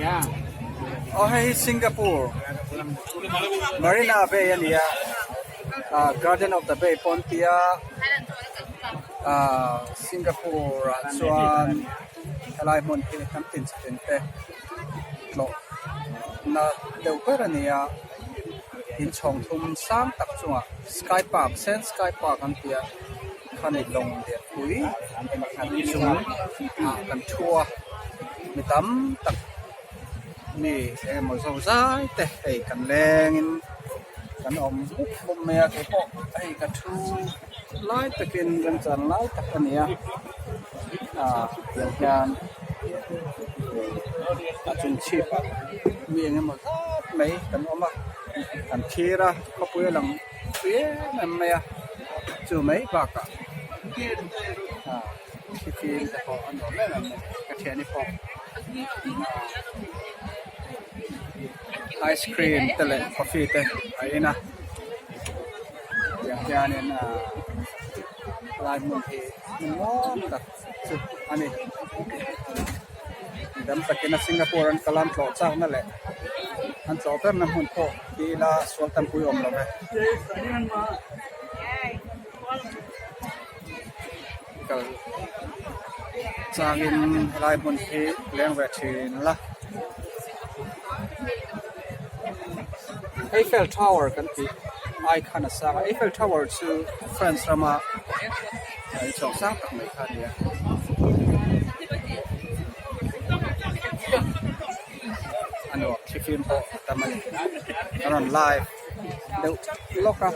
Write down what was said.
Aw hei hi Singapore Marina Bay a ni a ah Garden of the Bay pawh an ti a ah Singapore ah chuan helai hmun hi hnam tin chi tin te tlawh na deuh ber a ni a inchhawng thum sang tak chungah sky park sen sky park an ti a khani lawng lianpui chung ah kan thu a mi tam tak mi eng emaw zo zai te hei kan leng in kan awm mup mup mai a keipawh hei ka thu lai takin remchan lai tak a ni a ah tiang hian a chung chhip ah mi eng emaw zat mai kan awm a kan thlir a khawpui a lang pui em em mai a chu mai bakah ah thifim te pawh a nuam em em mai ka thiani pawh ice cream te leh coffee te a in a tiang hianin ah lai hmun hi hmun nuam tak chu a ni midang takin a Singapore an kal a an tlawh chak na leh an tlawh ber na hmun pawh ti ila sual tam pui awm lo ve. Kal changin helai hmun hi leng ve thin la. Eiffel Tower kan tih ai khan a sang a, Eiffel Tower chu France rama inchhawng sang tak mai kha a ni a. A nuam thifim pawh a tam a ni. A rawn live deuh lawk a.